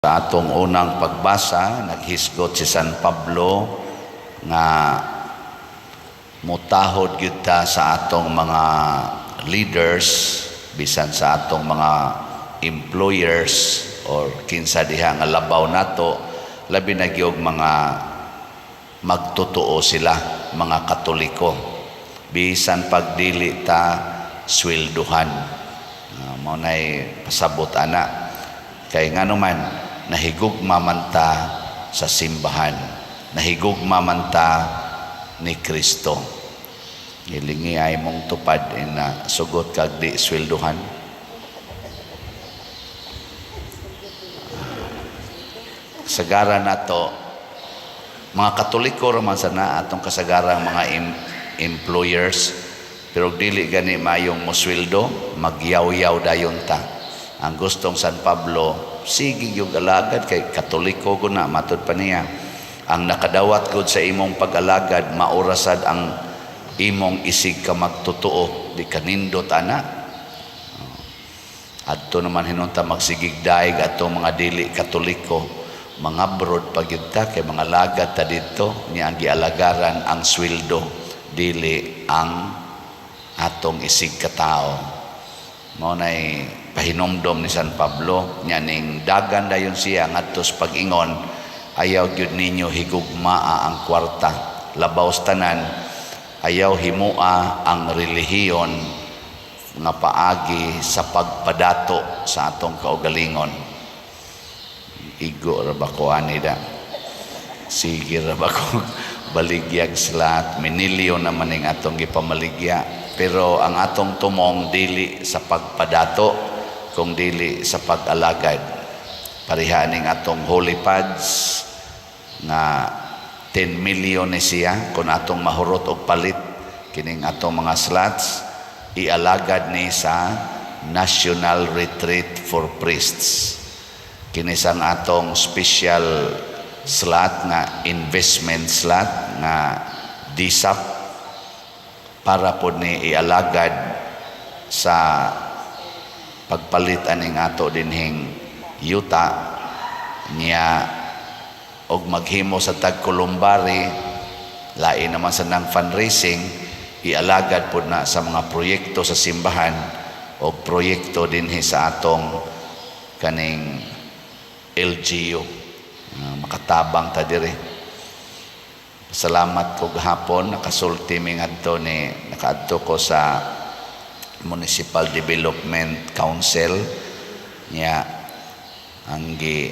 Sa atong unang pagbasa, naghisgot si San Pablo nga mutahod gyud ta sa atong mga leaders, bisan sa atong mga employers or kinsa diha nga labaw nato, labi na gyud mga magtotoo sila, mga Katoliko, bisan pag dili ta swelduhan. Mao nay pasabot ana kay ngano man nahigugma man ta sa simbahan, nahigugma man ta ni Kristo. Hilingi ay mong tupad ina sugot kag di swelduhan. Kasagaran nato mga Katoliko ra man sana atong kasagarang mga employers, pero dili gani mayong mosweldo, magyaw-yaw dayon ta. Ang gustong San Pablo, sige yung alagad kay Katoliko ko na. Matud pa niya, ang nakadawat gud sa imong pag-alagad maurasad ang imong isig ka magtotoo. Di kanindot ana. Adto naman hinunta magsigig daig atong mga dili Katoliko, mga abroad pa gyud ta kay mga lagad ta didto niya. Ang gialagaran ang sweldo, dili ang atong isig katao. Mao nay pahinumdom ni San Pablo nya. Ning dagan dayon siya ngadto sa pag-ingon, ayaw gyud ninyo higugmaa ang kwarta, labaw sa tanan ayaw himua ang relihiyon nga paagi sa pagpadato sa atong kaugalingon. Igo ra ba ko ani da? Sige ra ba ko baligyag slot? Minilyo naman ning atong gipamaligya, pero ang atong tumong dili sa pagpadato kung dili sa pag-alagad. Pareha ning atong holy pads nga 10 million ni siya kung atong mahurot og palit kining atong mga slots, ialagad ni sa National Retreat for Priests. Kini sang atong special slot nga investment slot nga DSAP para pod ni ialagad sa pagpalit aning ato dinhing yuta niya og maghimo sa tag columbary. Lain naman sa nang fundraising, ialagad pod na sa mga proyekto sa simbahan o proyekto dinhi sa atong kaning LGU. Makatabang ta diri. Salamat ko gahapon nakasulti mi ngadto ni nakaadto ko sa Municipal Development Council niya. Ang gi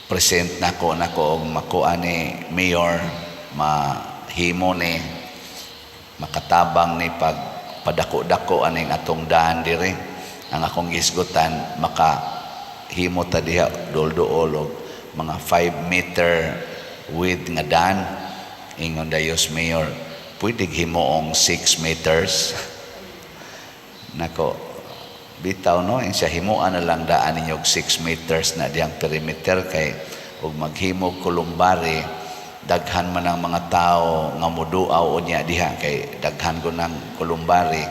present nako nako og makuha ni mayor, mahimo ni makatabang ni pag padako-dako aning atong daan diri. Ang akong gisgutan, maka himo ta diha duol-duol og mga 5 meter width nga daan. Ingon dayos mayor, pwede himuong 6 meters. Nako, bitaw no, in siya, himuan na lang daan ninyo og 6 meters na diyang perimeter kay ug maghimo columbary, daghan man ang mga tao nga muduaw unya diha kay daghan ko ng columbary.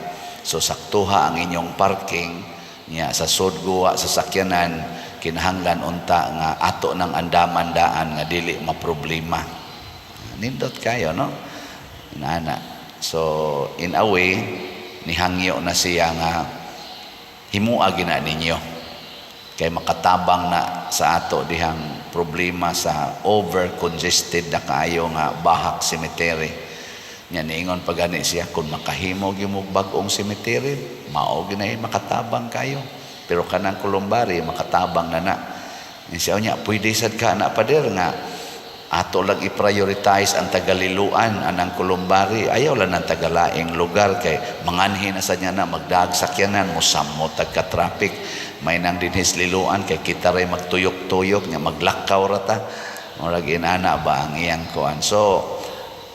So saktuha ang inyong parking niya sa sudguwa sa sakyanan. Kinahanglan unta nga ato ng andaman daan nga dili maproblema. Nindot kayo no, inana. So in a way nihangyo na siya nga himua gina ninyo kay makatabang na sa ato dihang problema sa over congested na kaayo nga Bahak Cemetery nya. Niingon pa gani siya, kung makahimo gyud mo bag-ong cemetery, mao gyud makatabang kayo, pero kanang columbary makatabang na na. Siya nya, pwede sad ka na, pader, nga ato lang i-prioritize ang tagaliluan anang columbary, ayaw lang ng tagalaing lugar kay manganhi na sa niya na magdag sakyanan mo samo tagka traffic. May nang dinhis Liloan kay kita ray magtuyok-tuyok nya, maglakaw ra ta. Murag inana ba ang iyang kuan. So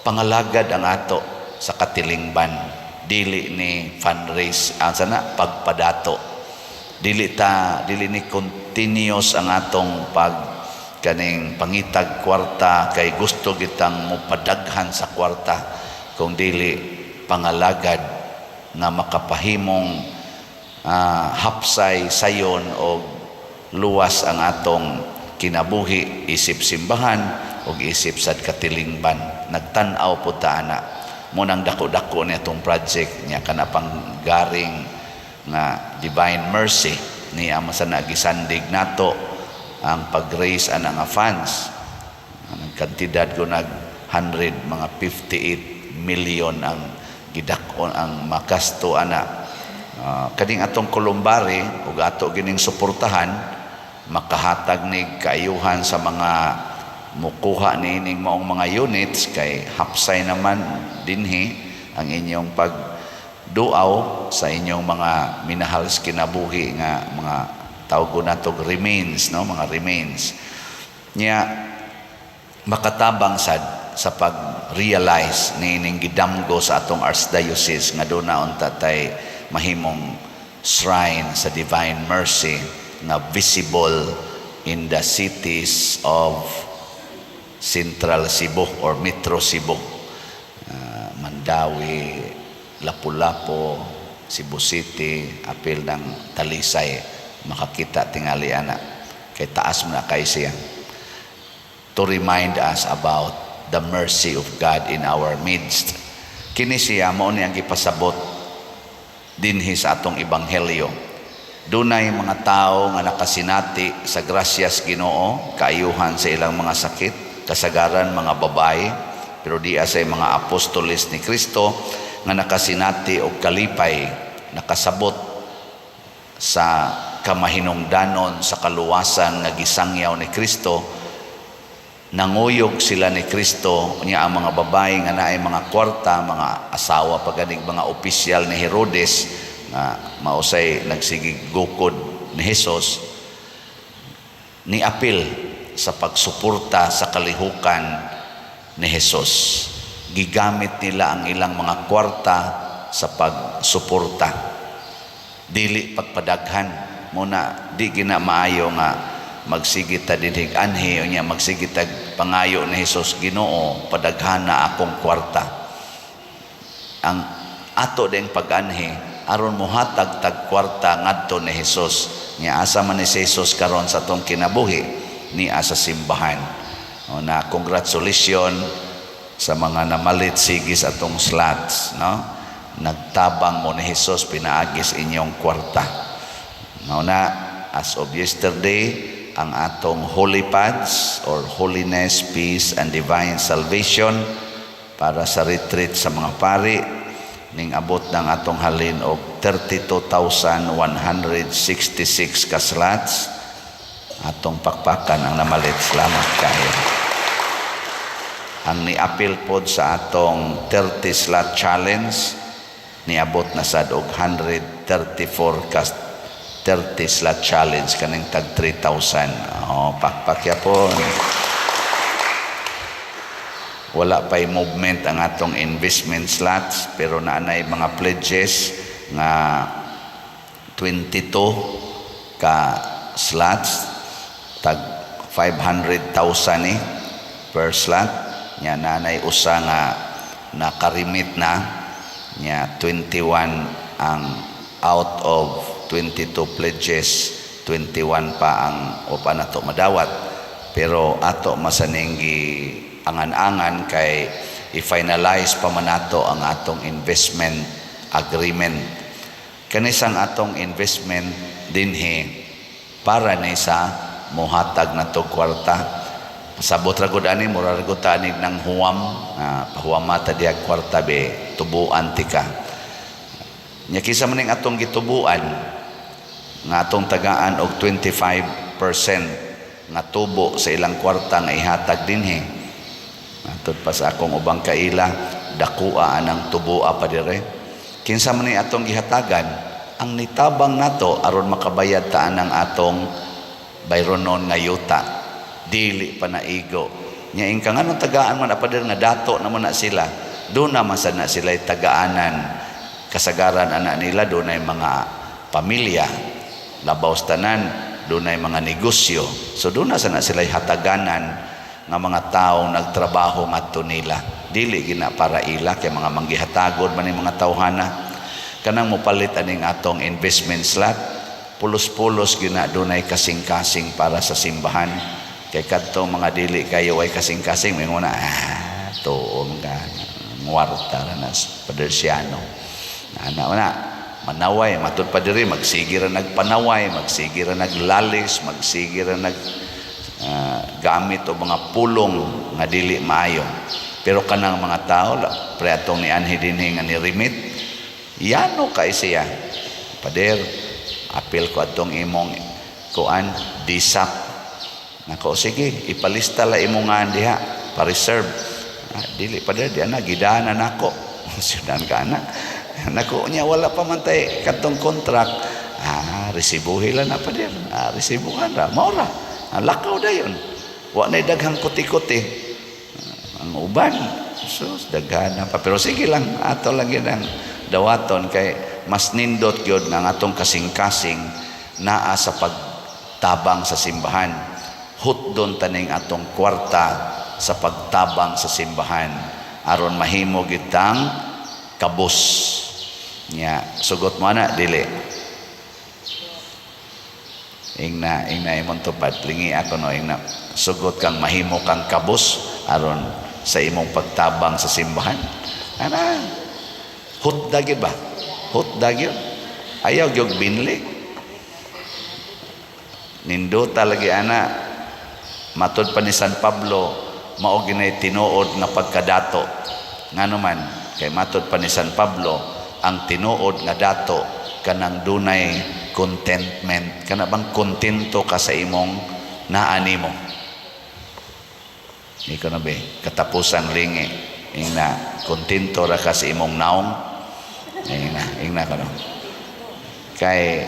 pangalagad ang ato sa katilingban, dili ni fundraise ang sana pagpadato. Dili ta, dili ni continuous ang atong pag kaning pangitag kwarta kay gusto gitang mopadaghan sa kwarta, kung dili pangalagad nga makapahimong hapsay sayon og Luwas ang atong kinabuhi isip simbahan ug isip sad katilingban. Nagtan-aw pud ta ana. Mao nang dako-dako ni atong project nya, kana pang garing nga Divine Mercy ni ama sa nagisandig nato ang pag-raise ana nga funds. Ang kantidad ko nag 100 mga 58 million ang gidak-on ang makasto ana. Kaning atong columbary ug ato gining suportahan, makahatag ni kaayuhan sa mga mukuha niining maong mga units, kay hapsay naman dinhi ang inyong pagduaw sa inyong mga minahal sa kinabuhi nga mga tawag nato remains, no, mga remains niya, makatabang sad sa pag-realize niining gidamgo sa atong archdiocese nga doon na unta tay mahimong shrine sa Divine Mercy nga visible in the cities of Central Cebu or Metro Cebu. Mandaue, Lapu-Lapu, Cebu City, apil ng Talisay, makakita tingali ana kay taas man na kay siya, to remind us about the mercy of God in our midst. Kini siya mao ni ang gipasabot dinhi sa atong ebanghelyo. Dunay mga tao nga nakasinati sa grasyas Ginoo, kaayuhan sa ilang mga sakit, kasagaran mga babae, pero di sa mga apostoles ni Kristo nga nakasinati og kalipay, nakasabot sa kamahinungdanon sa kaluwasan nga gisangyaw ni Kristo. Nanguyog sila ni Kristo niya. Ang mga babae nga naay mga kwarta, mga asawa pa ganing mga opisyal ni Herodes nga mausay nagsigig gukod ni Jesus, ni apil sa pagsuporta sa kalihukan ni Jesus. Gigamit nila ang ilang mga kwarta sa pagsuporta, dili pagpadaghan. Muna di gina maayo nga magsige ta dinhig anhi unya magsige tag pangayo ni Jesus, "Ginoo, padaghana akong kwarta." Ang ato ding pag-anhi aron mohatag tag kwarta ngadto ni Jesus. Nya asa man ni si Jesus karon sa atong kinabuhi? Ni asa simbahan. O na, congratulations sa mga namalit sige sa atong slots, no? Nagtabang mo ni Jesus pinaagis inyong kwarta. Mao na, as of yesterday, ang atong holy pads or holiness, peace and divine salvation para sa retreat sa mga pari ning abot ng atong halin og 32,166 ka slots. Atong pakpakan ang namalit. Salamat kayo. Ang niapil pod sa atong 30 slot challenge, niabot na sad og 134 ka 30 slot challenge, kaning tag 3,000. Oh, pakpak yapon. Wala pa'y movement ang atong investment slots, pero naanay mga pledges nga 22 ka slots, tag 500,000 ni per slot. Nya nanay usa nga nakarimit na nya 21 ang out of 22 pledges, 21 pa ang o pa nato madawat, pero ato masaning angan-angan kay i-finalize pa man nato ang atong investment agreement. Kanisang atong investment dinhi para ni sa mohatag na to kwarta. Pasabot ra gud ani, mura ra gud ta ani ng huwam, pahuwama ta diha kwarta be, tubuan tika. Nya kinsa man ning atong gitubuan nga atong tagaan og 25% nga tubo sa ilang kwarta nga ihatag dinhi? Matod pa sa akong ubang kaila, dakua anang tuboa pa dire. Kinsa man ni atong gihatagan? Ang nitabang nato aron makabayad ta anang atong bayronon nga yuta. Dili pa naigo. Nya ingka nganong tagaan man pa dire nga dato naman na sila? Doon naman sad na sila tagaanan. Kasagaran anak nila doon ay mga pamilya. Labaw sa tanan, doon ay mga negosyo. So doon na sana sila hataganan nga mga tao nagtrabaho ngadto nila. Dili gina para ila kay mga manggihatagod man ning mga tawhana. Kanang mopalit aning atong investment slot, Pulos-pulos gyud na dunay kasing-kasing para sa simbahan. Kay kadto mga dili kayo ay kasing-kasing, may na, ah, tuom ka, ngwarta ra na Padersiano. Ana na, manaway, matud pa diri, magsige ra nagpanaway, magsige ra naglalis, magsige ra nag gamit og mga pulong nga dili maayo. Pero kanang mga tao, pre atong ni anhi dinhi nga ni remit, yano kay siya. "Pader, apil ko atong imong kuan disap." Nako, "Sige, ipalista la imong ngan diha, pa-reserve." "Ah, dili, pader, di ana gidana nako." Sudan ka na. Nako nya wala pa man tay kadtong contract. "Ah, resibuhi lang na, pader." Ah, resibuhan ra. Mao ra. Ah, lakaw dayon. Wa nay daghang kuti-kuti. Ah, ang uban, sus, daghan na pa. Pero sige lang, ato lang yun ang dawaton kay mas nindot gyud nga ang atong kasing-kasing naa sa pagtabang sa simbahan. Hutdon taning atong kwarta sa pagtabang sa simbahan aron mahimo gitang kabus. Nya, sugot mo na dili? Ingna, ingna imong tupad, lingi ako no, ingna sugot kang mahimo kang kabus aron sa imong pagtabang sa simbahan. Ana, hutda gyud ba? Hutda gyud. Ayaw gyud binli. Nindota lagi ana. Matud pa ni San Pablo, mao ginay tinuod nga pagkadato. Ngano man, kay matud pa ni San Pablo, ang tinuod nga dato kanang dunay contentment, kana bang kontento ka sa imong naa nimo. Ikaw na be, katapusan lingi, ingna, kontento ra ka sa imong naong. Ingna, ingna ka no. Kay,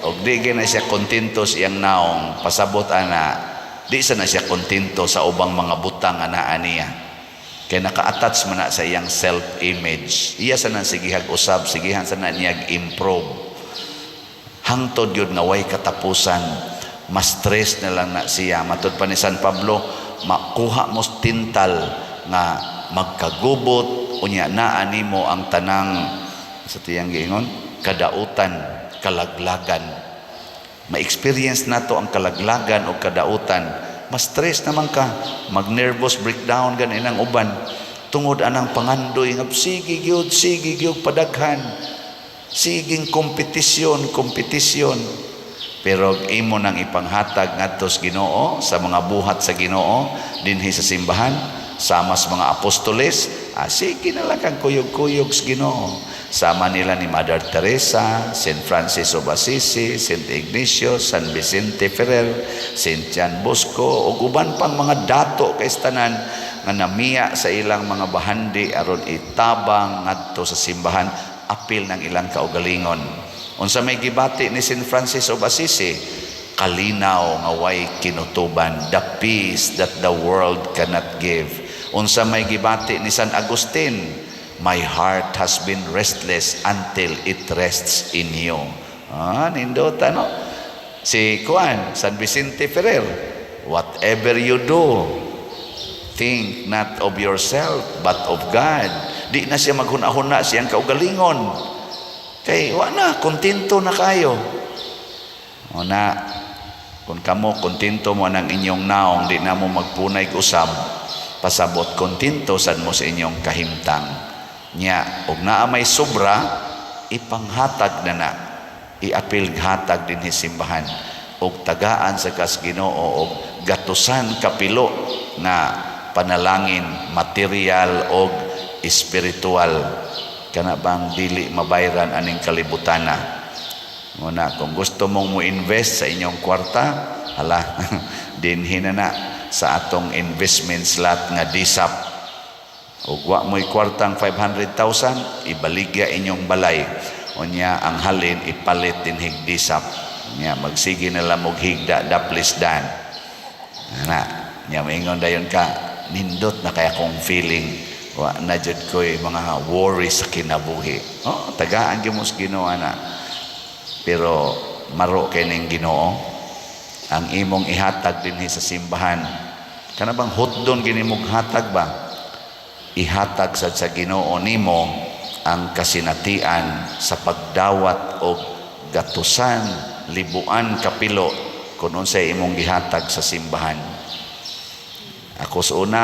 og di na siya kontento sa iyang naong, pasabot ana, di sa na siya kontento sa ubang mga butang nga naa niya. Kay naka-attach man na sa iyang self-image. Iya sa nang sigihag usab, sigihan sa na niyag improve. Hangtod yun nga way katapusan, mas stress na lang na siya. Matod pa ni San Pablo, makuha mo tintal nga magkagubot, unya naa nimo ang tanang sa tiyang giingon, kadautan, kalaglagan. Ma-experience nato ang kalaglagan o kadautan, mas stress naman ka, mag-nervous breakdown ganin ang uban tungod anang pangandoy nga sige gyud, sige gyud padaghan, siging kompetisyon, kompetisyon. Pero imo nang ipanghatag ngadto sa Ginoo, sa mga buhat sa Ginoo dinhi sa simbahan, sama sa mga apostoles, ah, sige na lang kang kuyog-kuyog sa Ginoo. Sama nila ni Mother Teresa, St. Francis of Assisi, St. Ignatius, San Vicente Ferrer, St. John Bosco, ug uban pang mga dato kay tanan nga namiya sa ilang mga bahandi aron itabang ngadto sa simbahan apil ng ilang kaugalingon. Unsa may gibati ni St. Francis of Assisi? Kalinaw nga way kinutuban, the peace that the world cannot give. Unsa may gibati ni San Agustin? "My heart has been restless until it rests in you." Ah, nindota no? Si Juan, San Vicente Ferrer, "Whatever you do, think not of yourself, but of God." Di na siya maghuna-huna siyang kaugalingon. Kay wa na, kontento na kayo. O na, kung kamo kontento mo ng inyong naong, di na mo magpunay usab, pasabot kontento sad mo sa inyong kahimtang. Nya, og naa may sobra, ipanghatag na na. Iapil hatag dinhi simbahan. Og tagaan sa kas Ginoo og gatusan kapilo nga panalangin, material og espiritual, kana bang dili mabayran aning kalibutana. Muna kung gusto mong mo invest sa inyong kwarta, hala, dinhi na na sa atong investment slot nga DSAP. Ug wa mo'y kwartang 500,000, ibaligya inyong balay. Unya ang halin ipalit dinhig DSAP. Nya magsige na lang og higda daplis dan. Ana, nya maingon dayon ka, "Nindot na kaya kong feeling, wa na jud ko'y mga worry sa kinabuhi." Oh, tagaan gyud mo sa Ginoo ana. Pero maro kay ning Ginoo ang imong ihatag dinhi sa simbahan. Kana bang hutdon gini mong hatag ba? Ihatag sad sa Ginoo nimo ang kasinatian sa pagdawat og gatusan Libuan kapilo kung unsay imong gihatag sa simbahan. Ako sa una,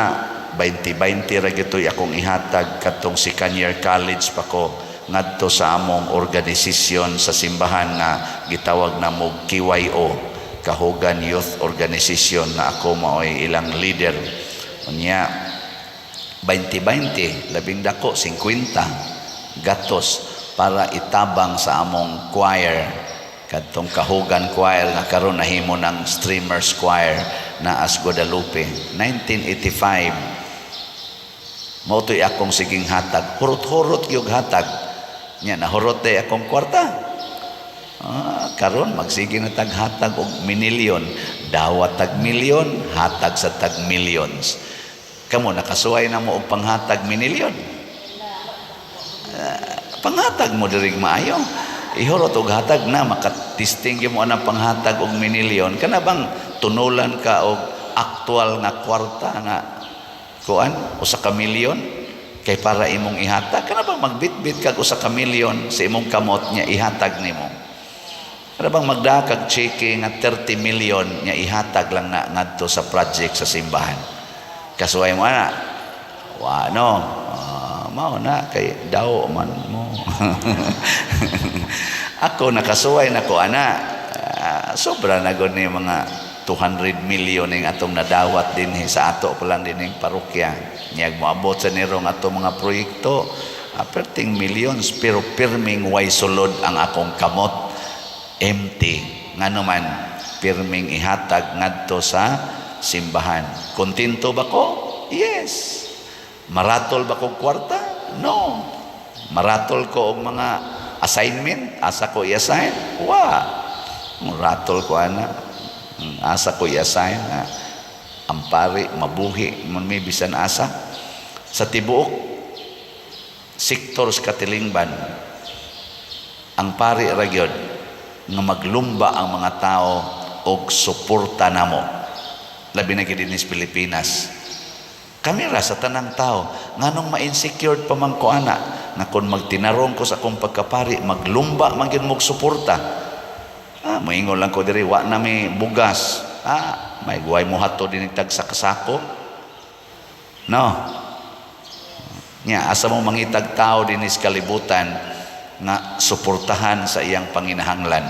20-20 ra gito'y akong ihatag katong second year college pa ko ngadto sa among organisasyon sa simbahan nga gitawag na mo KYO, Kahugan Youth Organization, na ako maoy ilang leader. Unya 20-20, labing dako 50 gatos para itabang sa among choir, kadtong Kahugan Choir nga karon nahimo ng Streamers Choir na as Guadalupe. 1985, mao to'y akong siging hatag, hurot-hurot gyud hatag nya, nahurot day akong kwarta. Ah, karon magsige na tag hatag og minilyon, dawat tag milyon, hatag sa tag millions. Kamo, nakasuway na mo og panghatag minilyon? Ah, panghatag mo diri maayo, ihurot og hatag na makatisting gyud mo anang panghatag og minilyon. Kana bang tunulan ka og aktual nga kwarta nga kuan, 1 ka milyon kay para imong ihatag? Kana bang magbitbit kag 1 ka milyon sa imong kamot nya ihatag nimo? Kana bang magdakag tseke nga 30 million nya ihatag lang na ngadto sa project sa simbahan? Kasuway mo ana? Wa, no? Ah, mao na kay daw man mo. Ako, nakasuway na ko ana. Ah, sobra na gud ni mga 200 million ning atong nadawat dinhi sa ato pa lang dinhing parokya. Nyag moabot sa nirong ato mga proyekto, perting millions, pero pirming way sulod ang akong kamot, empty. Ngano man, pirming ihatag ngadto sa simbahan. Kontento ba ko? Yes. Maratol ba kog kwarta? No. Maratol ko og mga assignment? Asa ko i-assign? Wa. Ratol ko ana. Asa ko i-assign? Ah, ang pari mabuhi man may bisan asa sa tibuok sektor sa katilingban, ang pari ra gyud nga maglumba ang mga tao og suporta namo, labi na gid dinhi sa Pilipinas. Kami ra sa tanang tao, nganong ma-insecure pa man ko ana nga kung magtinarong ko sa akong pagkapari, maglumba man gyud mog suporta? Ah, moingon lang ko diri, wa na mi bugas. Ah, may guway mo hato din tag sa kasako, no? Nya asa mo mangitag tao dinhi sa kalibutan nga suportahan sa iyang panginahanglan?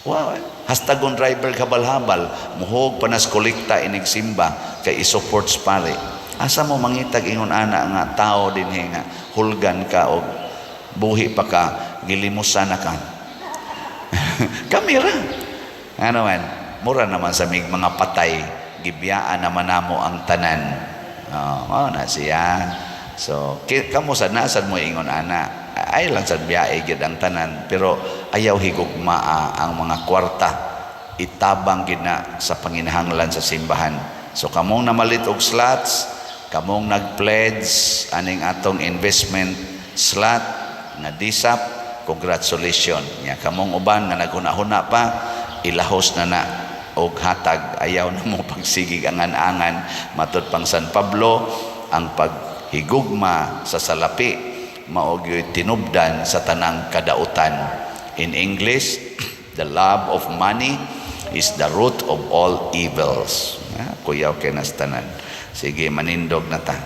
Wow, eh. Hastagon driver habal-habal, muhog pa nas kolekta inig simba kay i-support sa pare. Asa mo mangitag ingon ana nga tao dinhi nga hulgan ka og buhi pa ka, gilimusan na ka? Kami ra. Ano man, mura naman sa mig mga patay, gibiyaan naman namo ang tanan. Oh, mao na siya. So, kamo sa nasad mo ingon ana, ay lang sa biyahe gyud ang tanan, pero ayaw higugmaa ang mga kwarta, itabang gid na sa panginahanglan sa simbahan. So kamong namalit og slots, kamong nag-pledge aning atong investment slot nga DSAP, congratulations. Nya kamong uban nga naghuna-huna pa, ilahos na na og hatag, ayaw na mo pagsigig angan-angan. Matud pang San Pablo, ang paghigugma sa salapi mao gyoy tinubdan sa tanang kadautan. In English, "The love of money is the root of all evils." Ah, kuyaw kay nas tanan. Sige, manindog na ta.